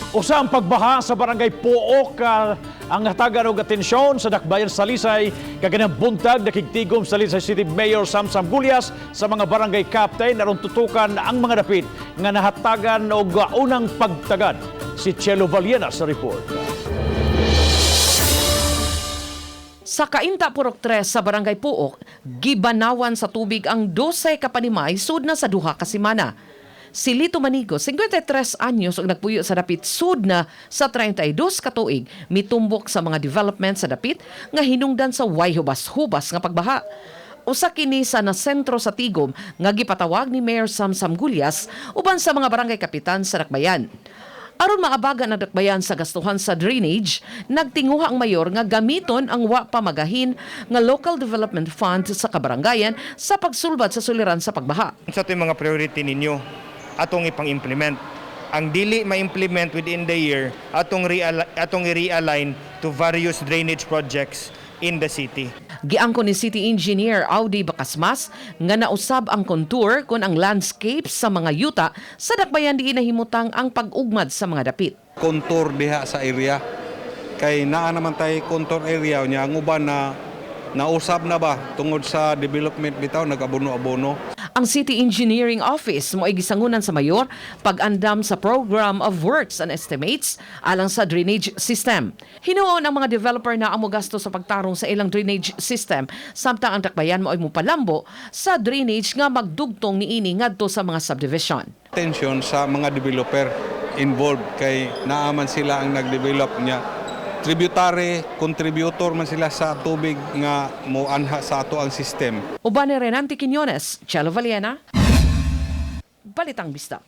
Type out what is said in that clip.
Usa ang pagbaha sa Barangay Pook ang hatagan og atensyon sa Dakbayan sa Talisay kaganang buntag. Nakigtigom sa Talisay City Mayor Samsam Gullas sa mga barangay captain aron tutukan ang mga dapit nga nahatagan og unang pagtagad. Si Chelo Valiena sa report. Sa Kainta, Purok 3 sa Barangay Pook, gibanawan sa tubig ang 12 ka panimay sud na sa 2 ka semana. Si Lito Manigo, 53 anyos ug nagpuyo sa dapit sud na sa 32 ka tuig, mitumbok sa mga development sa dapit nga hinungdan sa way hubas-hubas nga pagbaha. Usa kini sa nasentro sa tigom nga gipatawag ni Mayor Samsam Gullas uban sa mga barangay kapitan sa Dakbayan. Aron maabaga ang Dakbayan sa gastuhan sa drainage, nagtinguha ang mayor nga gamiton ang wa pa magahin nga Local Development Fund sa kabarangayan sa pagsulbad sa suliran sa pagbaha. Sa ito yung mga priority ninyo atong ipang-implement. Ang dili ma-implement within the year, atong i-realign to various drainage projects in the city. Giangko ni City Engineer Audi Bacasmas nga nausab ang contour kon ang landscape sa mga yuta sa Dakbayan diin nahimutang ang pag-ugmad sa mga dapit. Contour diha sa area kay naa naman tay contour area nya. Ang uban na nausab na ba tungod sa development bitaw, nag-abono-abono. Ang City Engineering Office mo ay gisangunan sa mayor pag-andam sa Program of Works and Estimates alang sa drainage system. Hinuon ang mga developer na ang mogasto sa pagtarong sa ilang drainage system, samtang ang Dakbayan mo ay mopalambo sa drainage nga magdugtong niini ngadto sa mga subdivision. Attention sa mga developer involved kay naaman sila ang nag-develop niya, tributary contributor man sila sa tubig nga moanha sa ato ang system. Uban ni Renante Quiñones, Chelo Valiena, Balitang Bisdak.